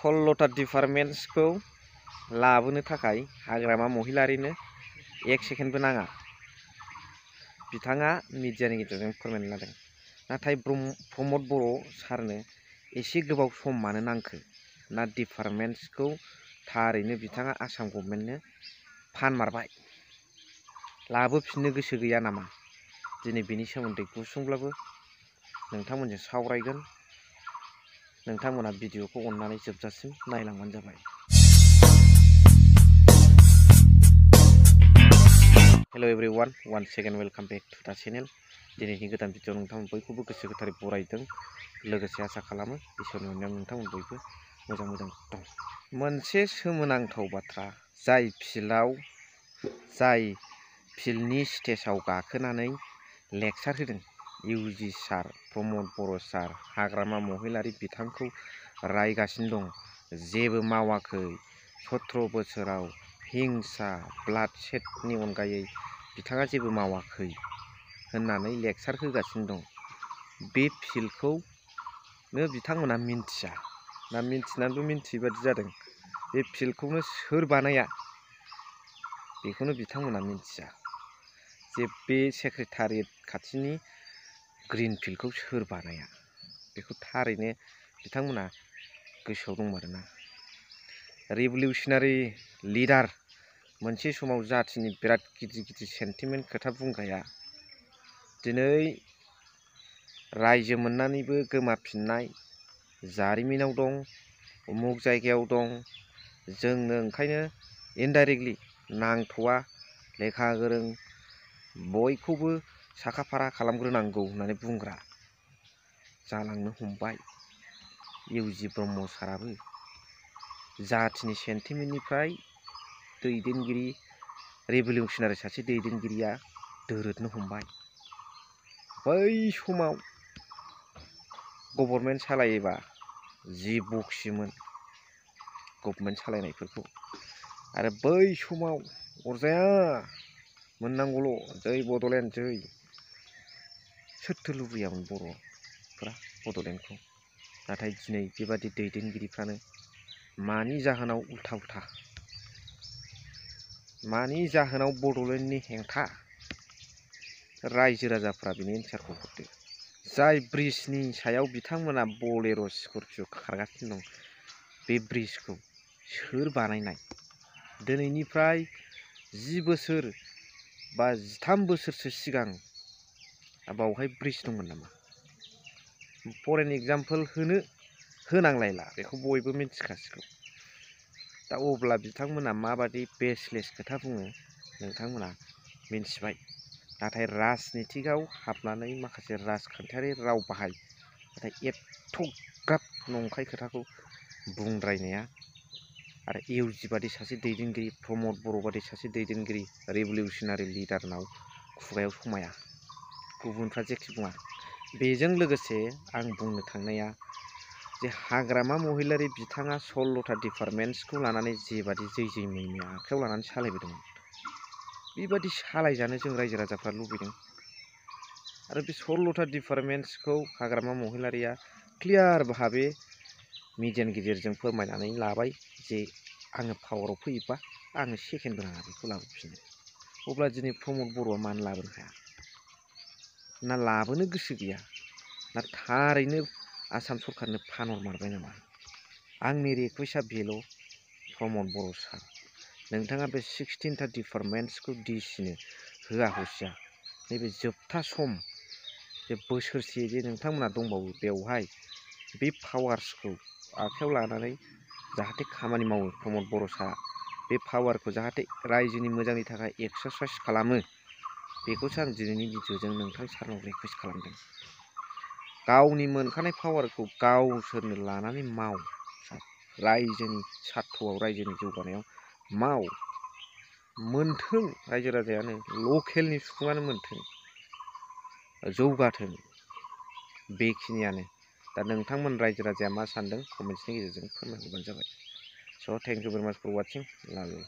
16टा डिपार्टमेन्ट्सखौ लाबोनो थाखाय हाग्रामा महिलारिनो 1 सेकेन्डबो नाङा। बिथाङा मिडियानि गेजेरजों फोरमायनो लादों। नाथाय प्रमद बर' सारनो एसे गोबाव सम मानो नांखो ना डिपार्टमेन्ट्सखौ थारैनो बिथाङा आसाम गभर्नमेन्टनो फानमारबाय लाबोफिननो गोसो गैया नामा? दिनै बेनि सोमोन्दै गुसुंब्लाबो नोंथांमोनजों सावरायगोन। नोंथांमोना भिडिअखौ अननानै जोबजासिम नायलांबानो जाबाय। Hello everyone, once again welcome back to the channel. दिनैनि गोदान भिडिअ नोंथांमोन बयखौबो गोसो गोथारै बरायदों। लोगोसे आसा खालामो इसोरनि अननायाव नोंथांमोन बयबो मोजां दं। मोनसे सोमोनांथाव बाथ्रा, जाय फिल्डनि स्टेजाव गाखोनानै लेक्सार होदों इउजि सार प्रमद बर' सार हाग्रामा महिलारि बिथांखौ रायगासिनो दं। जेबो मावाखै, 17 बोसोराव हिंसा ब्लाडशेडनि अनगायै बिथाङा जेबो मावाखै होननानै लेक्सार होगासिनो दं। बे फिल्डखौनो बिथांमोना मिन्थिया ना मिन्थिनानैबो मिन्थियै बादि जादों। बे फिल्डखौनो सोर बानाया बेखौनो बिथांमोना मिन्थिया। जे बे सेक्रेटारियेट खाथिनि ग्रिन फिल्डखौ सोर बानाया बेखौ थारैनो बिथांमोना गोसोआव दंमारोना। रिभलिउसनारि लिडार, मोनसे समाव जाथिनि बिराद गिदिर सेन्टिमेन्ट खोथा बुंग्राया दिनै रायजो मोननानैबो गोमाफिननाय जारिमिनाव दं, उमुक जायगायाव दं। जोंनो ओंखायनो इनडाइरेक्टलि नांथ'वा, लेखा गोरों बयखौबो साखाफारा खालामग्रोनांगौ होननानै बुंग्रा जालांनो हमबाय। इउजि ब्रह्म साराबो जाथिनि सेन्टिमेन्टनिफ्राय दैदेनगिरि, रिभलिउसनारि सासे दैदेनगिरिया दोरोदनो हमबाय। बै समाव गभर्नमेन्ट सालायोबा जि बखियोमोन गभर्नमेन्ट सालायनायफोरखौ, आरो बै समाव अरजाया मोननांगौल' जै बड'लेण्ड जै। सोरथो लुबैयामोन बर'फोरा बड'लेण्डखौ? नाथाय दिनै बेबादि दैदेनगिरिफ्रानो मानि जाहोनाव उल्था मानि जाहोनाव बड'लेण्डनि हेंथा? रायजो राजाफ्रा बेनि एन्सारखौ हरदो। जाय ब्रिजनि सायाव बिथांमोना बलेर' स्करपिय' खारगासिनो दं, बे ब्रिजखौ सोर बानायनाय? दिनैनिफ्राय 10 बोसोर बा 13 बोसोरसो सिगां बावहाय ब्रिज दंमोन नामा? फर एन एग्जाम्पल होनांलायला, बेखौ बयबो मिथिखासिगौ। दा अब्ला बिथांमोना माबादि बेसलेस खोथा बुङो नोंथांमोना मिन्थिबाय। नाथाय राजनितिकआव हाबनानै माखासे राजखान्थियारि राव बाहाय, नाथाय एथ'ग्राब नंखाय खोथाखौ बुंद्रायनाया आरो इउजि बादि सासे दैदेनगिरि, प्रमद बर' बादि सासे दैदेनगिरि, रिभलिउसनारि लिडारनाव खुगायाव समाया। गुबुनफ्रा जेखि बुङा। बेजों लोगोसे आं बुंनो थांनाया जे हाग्रामा महिलारि बिथाङा 16टा डिपार्टमेन्ट्सखौ लानानै जेबादि जै मैया आखायाव लानानै सालायबोदोंमोन, बेबादि सालायजानो जों रायजो राजाफ्रा लुबैदों। आरो बे 16टा डिपार्टमेन्ट्सखौ हाग्रामा महिलारिया क्लियार भाबे मिडियानि गेजेरजों फोरमायनानै लाबाय जे आङो पावाराव फैयोबा आङो सेकेन्डबो नाङा बेखौ लाबोफिनो। अब्ला दिनै प्रमद बर'आ मानो लाबोनो हाया? ना लाबोनो गोसो गैया, ना थारैनो आसाम सरकारनो फानहरमारबाय नामा? आंनि रिकुवेस्टआ बेल', प्रमद बर' सार, नोंथाङा बे 16टा डिपार्टमेन्ट्सखौ डिसिनो होआ हसिया नैबे जोबथा सम, जे बोसोरसे जे नोंथांमोना दंबावो, बेवहाय बे पावार्सखौ आखायाव लानानै जाहाथे खामानि मावो प्रमद बर' सारा। बे पावारखौ जाहाथे रायजोनि मोजांनि थाखाय एक्सारसाइस खालामो, बेखौसो आं दिनैनि भिडिअजों नोंथां सारनाव रिकुवेस्ट खालामदों। गावनि मोनखानाय पावारखौ गावसोरनो लानानै माव। रायजोनि सार्थ'आव, रायजोनि जौगानायाव माव। मोनथों रायजो राजायानो, लकेलनि सुबुङानो मोनथों, जौगाथों। बेखिनियानो। दा नोंथांमोन रायजो राजाया मा सान्दों कमेन्ट्सनि गेजेरजों फोरमायहरबानो जाबाय। स' थेंक इउ भेरि माच फर वाचिं। लाभ इउ।